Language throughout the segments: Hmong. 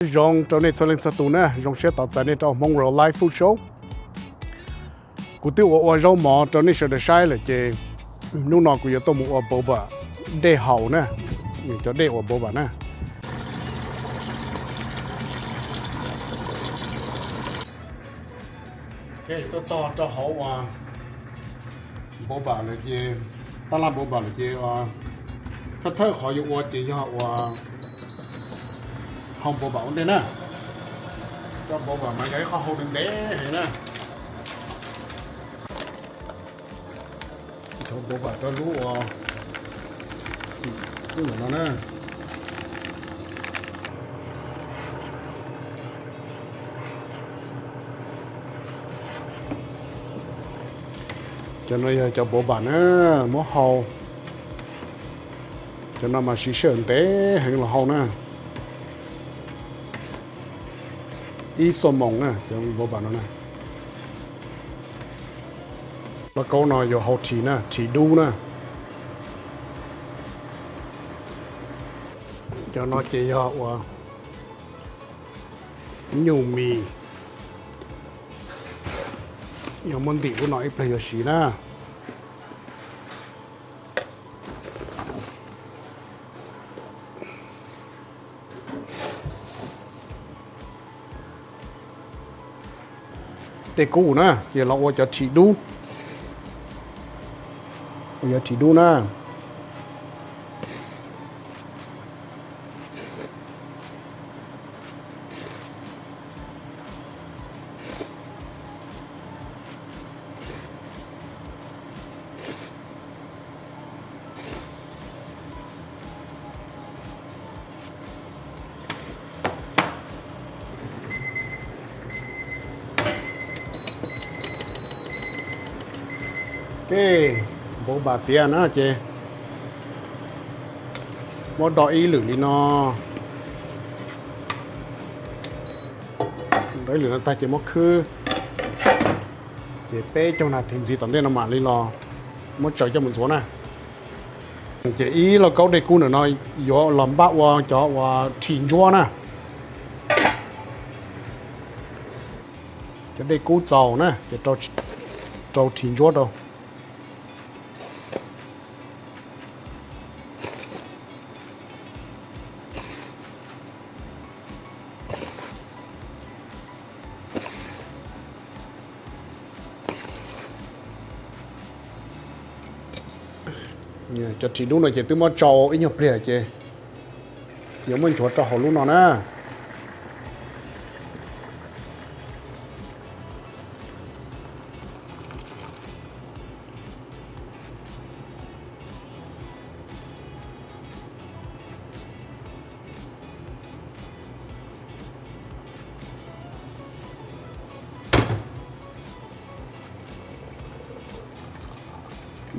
Zoo rau nej txhua leej txhua tus na, zoo siab tos txais nej rau Hmong Real Life Food Show. Kuv twb ua ua zaub mov rau nej sawv daws saib lawm ces hnub no kuv yuav tuaj mus ua boba dej haus na, cov dej uas boba na. Tuaj txog rau hauv uas boba lawm ces, tab laj boba lawm ces, thawj thawj qhov yuav ua ces yog uas hau boba ua ntej na. Cov boba mas yog ib qho hau ntev heev na. Cov boba rau lub uas lub no na. Cov no yog cov boba na, muab hau. Cov no mas siv sij hawm ntev heev los hau na. Ib xuab moos na cov boba no na. Lauj kaub no yuav hau rhis na, rhis dub na. Cov no ces yog uas nyuj mis, yog muab ntim lub no ib pliag yuav siv na. Dej kub na ces los ua cov rhis dub, ua cov rhis dub na. Ke, npau npam tiav na ces muab do ib lwm li no. Do ib lwm no tag ces muab khwb, ces peb caug nas this ntxiv tom ntej no mam li los muab tsaws coj mus ntxuav na. Ces ib lauj kaub dej kub ntawm no yuav los npaj ua cov uas rhis ntsuab na. Cov dej kub txaus na ces rau rhis ntsuab rau. Cov rhis dub no ces twb muab tsau ib nyuag pliag ces yuav muab nchuav rau hauv lub no na.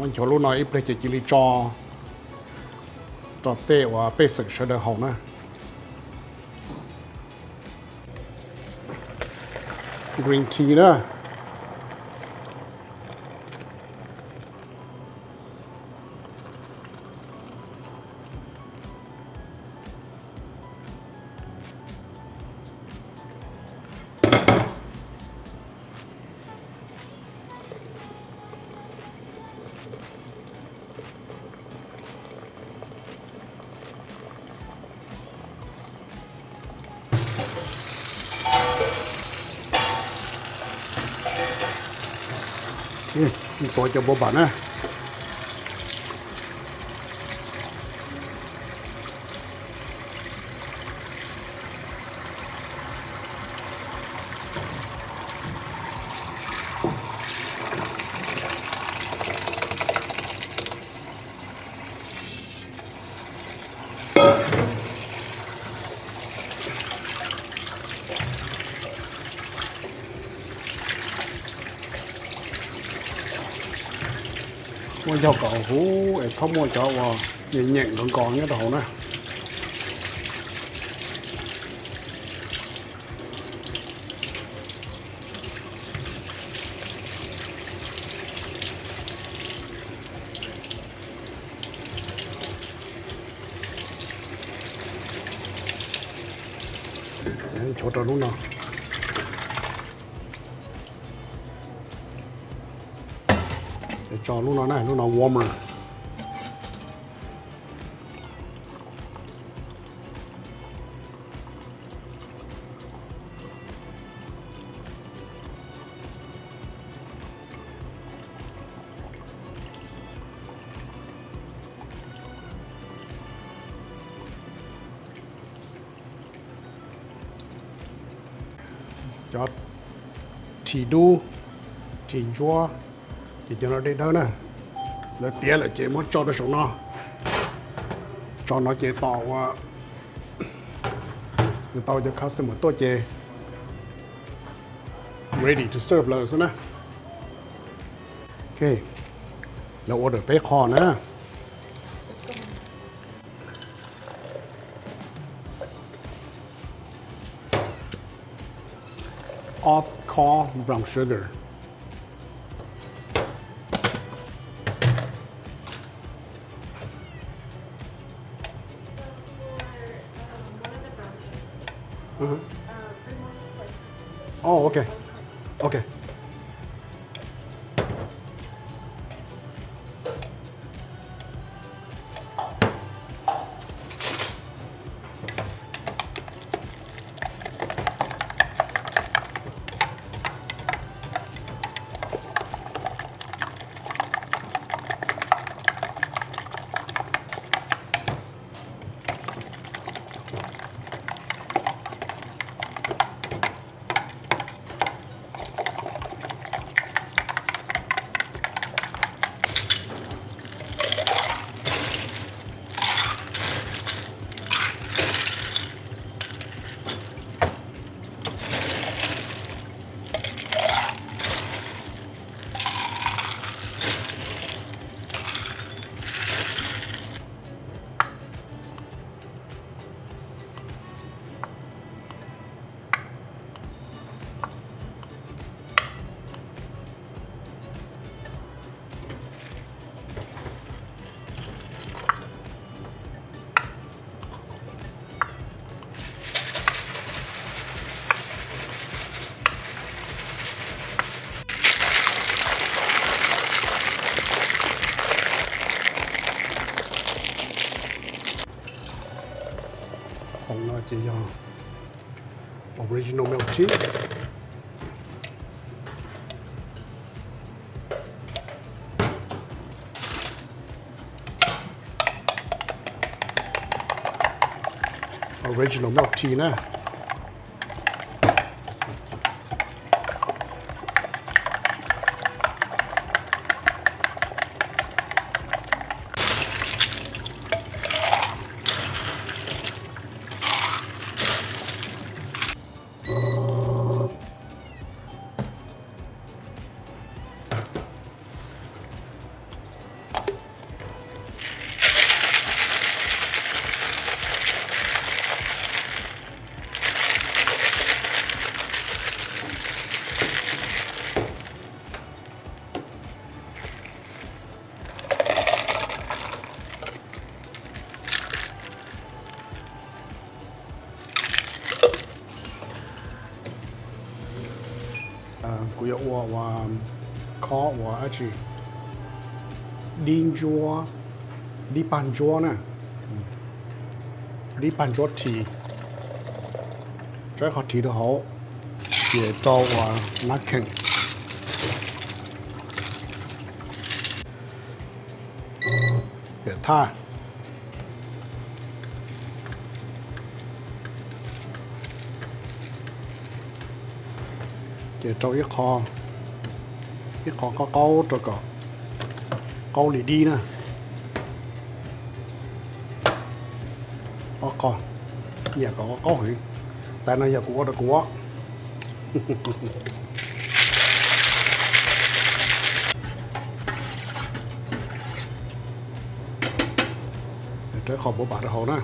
Muab nchuav lub no ib pliag ces cia li tso rau tej uas pej xeem sawv daws haus na. Green tea na. Ntxuav cov npau npam na. Muab yog kom huv es txhob muaj cov uas nyeem nyeem nkaus nkaus nyob rau hauv na. Nchuav rau lub no. Tso lub no na, lub no warmer. Cov thim dub, thim ntsuab, ces cov no dej dawb na. Lawv tiav lawm ces muab tso rau saum no. Tso no ces tos ua, tau cov customer tuaj ces ready to serve lawm xwb na. Ok, lawv order peb qho na. Ob khob brown sugar. Mhm. Oh, ok. Ok. Khoom no ces yog original milk tea. Original milk tea na. Kuv yuav ua ua khob ua dab tsi, dib ntsuab, dib pag ntsuab na, dib pag ntsuab tea, tso ib qho tea rau hauv, ces rau ua nab kheem, pem thaj. Ces rau ib qho, ib qho qaub qaub rau kom qaub li dib na. Ob qho, nyiam kom qaub heev. Tais no yog kuv ua rau kuv. Rau qhov npuav pam rau hauv na.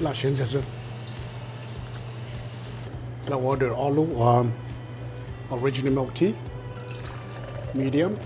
Laj siab ntxiag xwb. Laj order ob lub, um, original milk tea, medium.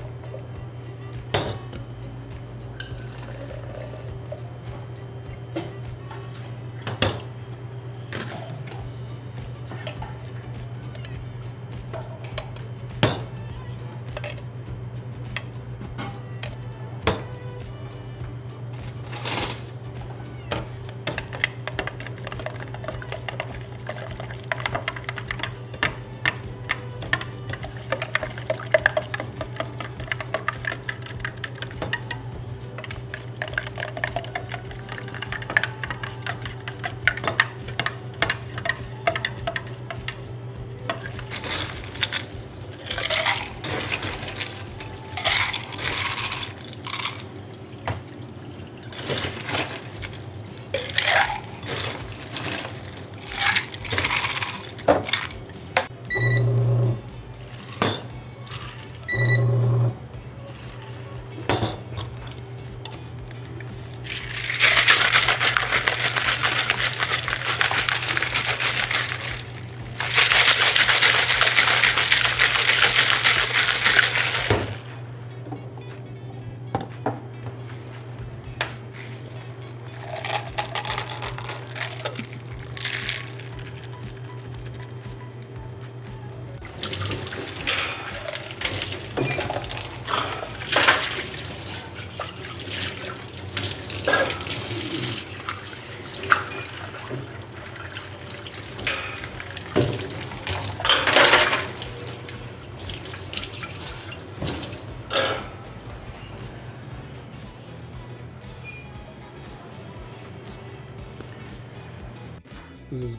This is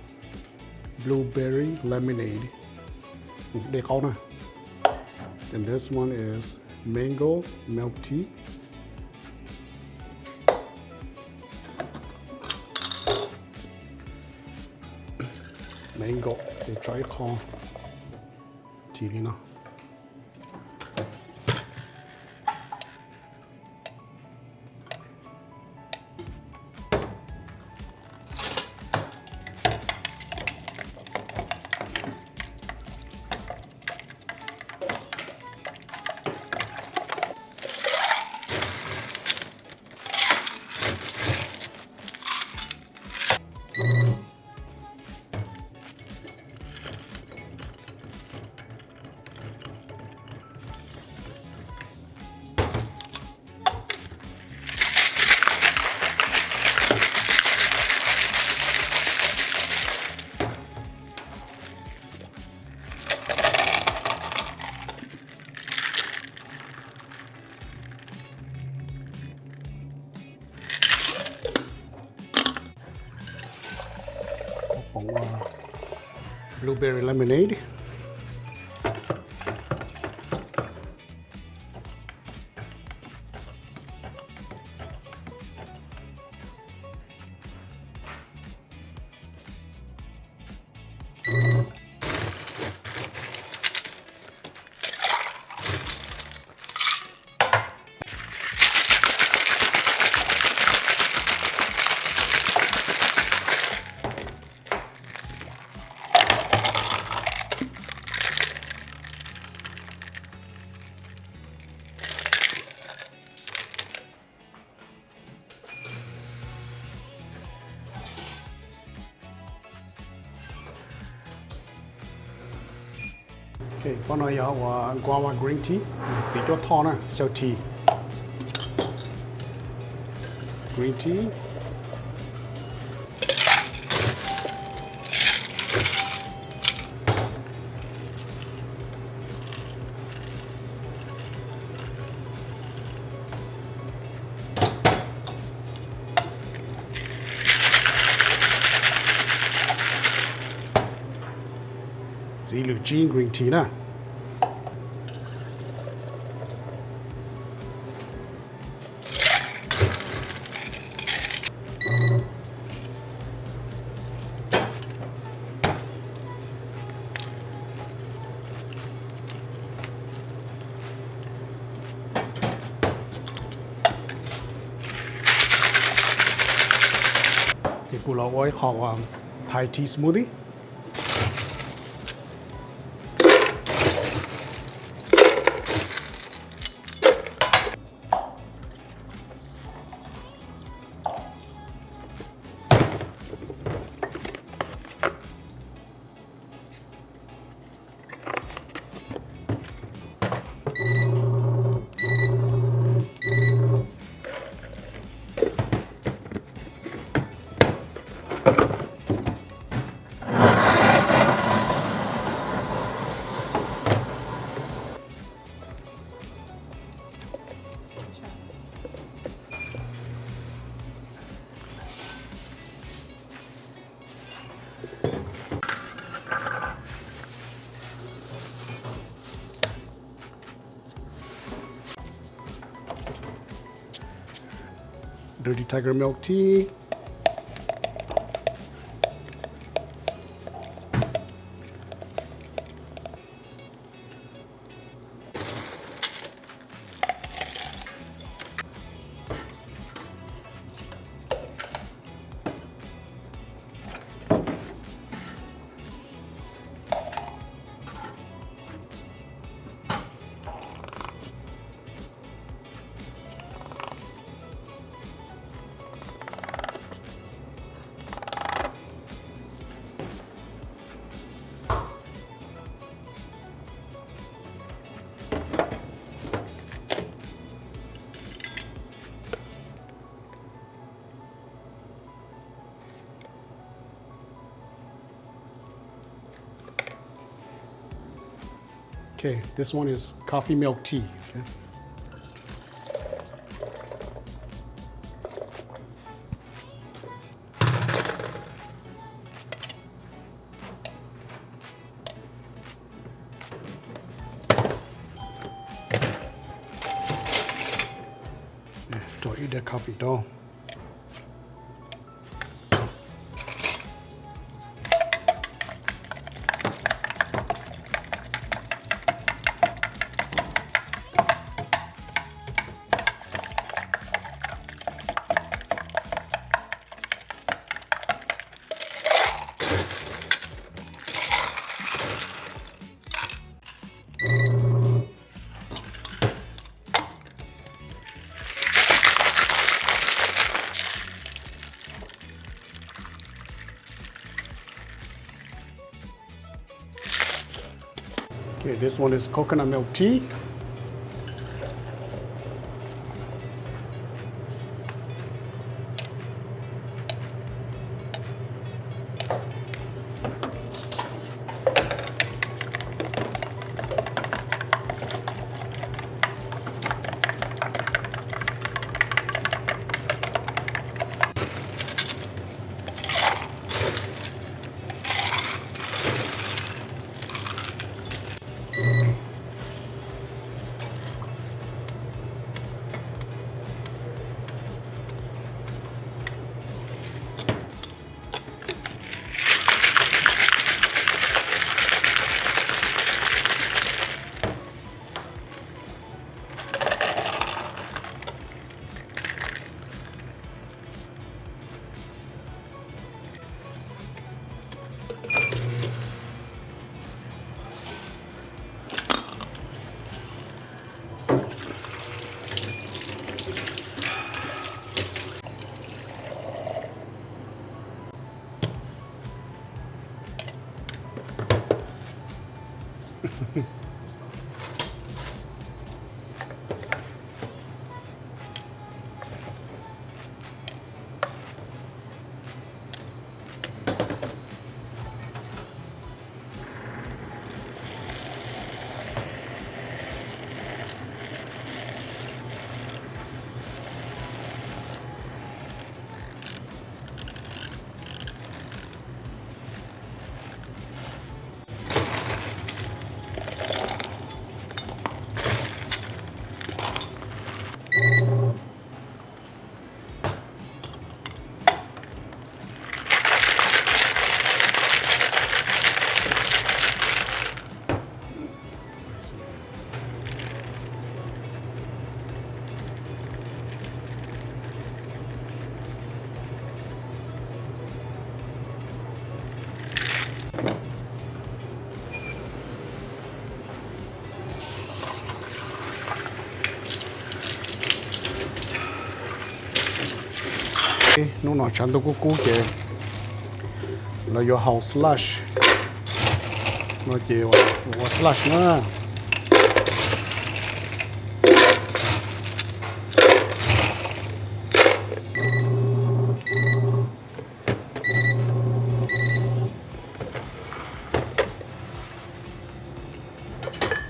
blueberry lemonade. Dej qaub na. And this one is mango milk tea. Mango, ces tso ib qho tis li no. Blueberry lemonade. Pob no yog ua guava green tea, txiv cuab thoj na, xyaw tea. Green tea. Txiv lws tsib green tea na. Ces kuv los ua ib qho uas Thai tea smoothie. Dirty Tiger milk tea. Okay, this one is coffee milk tea. Okay. Rau ib daim coffee rau. Okay, this one is coconut milk tea. Hnub no tshav ntuj kub kub ces lawv yuav haus slush no ces ua slush na.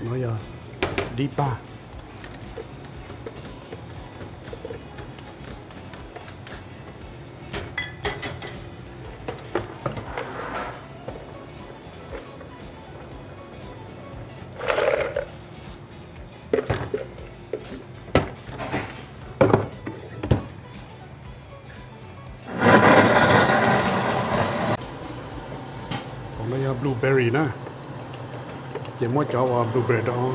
No yog dib paj. Tom no yog blueberry na, ces muab cov uas blueberry rau.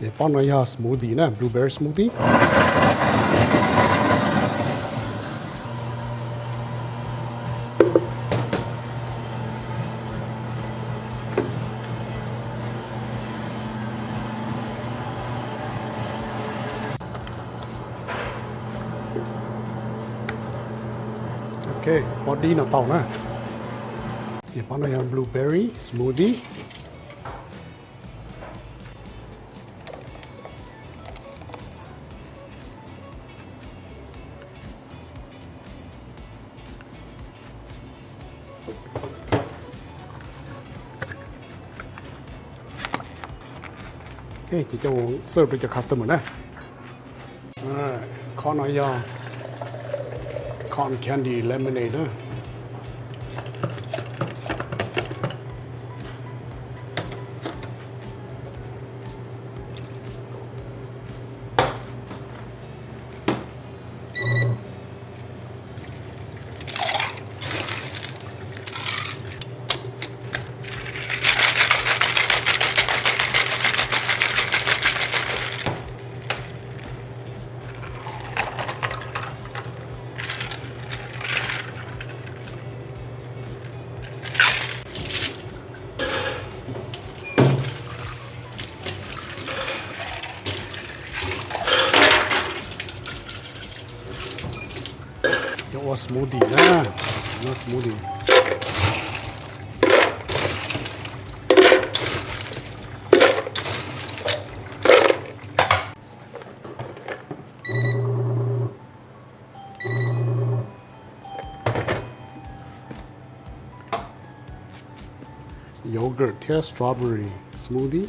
Ces pob no yog smoothie na, blueberry smoothie. Ok, pob dib no tau na. Ces pob no yog blueberry smoothie. Ok, ces coj mus serve rau cov customer na. Khob no yog cotton candy lemonade na. Cov ua smoothie na, ua smoothie. Yogurt thiab strawberry smoothie.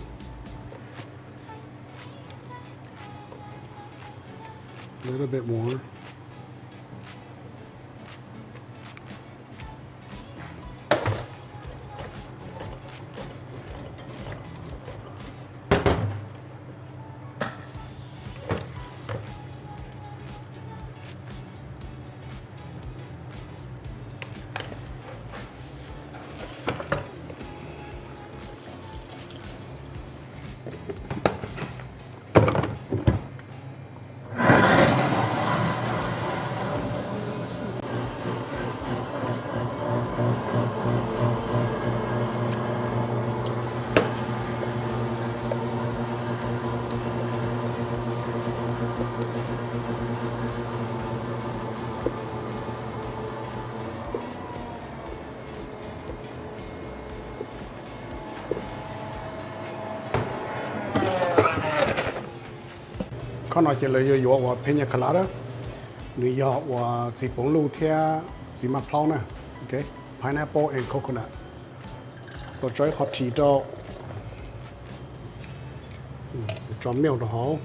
Little bit more. Khob no ces lawv yuav yuav ua piña colada, nws yog ua txiv poos luj thiab txiv maj plaub na. Pineapple and coconut. So tso ib qho ris rau, tso milk rau hauv.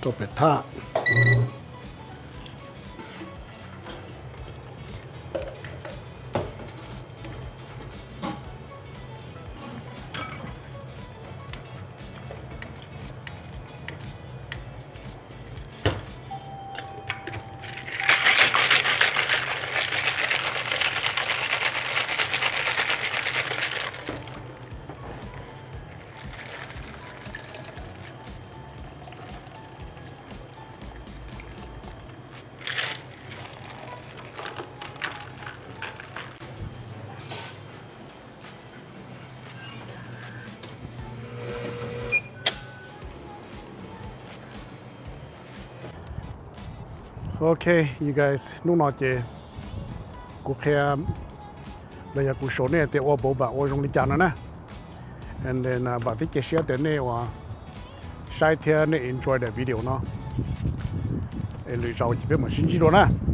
Rau pem thaj. Ok, you guys, hnub no ces kuv qhia los yog kuv show nej tias ua boba ua zoo li cas no na. And then, uh, vam thiab cia siab tias nej ua saib thiab nej enjoy daim video no. Es lwm zaus ces peb mam sib ntsib dua na.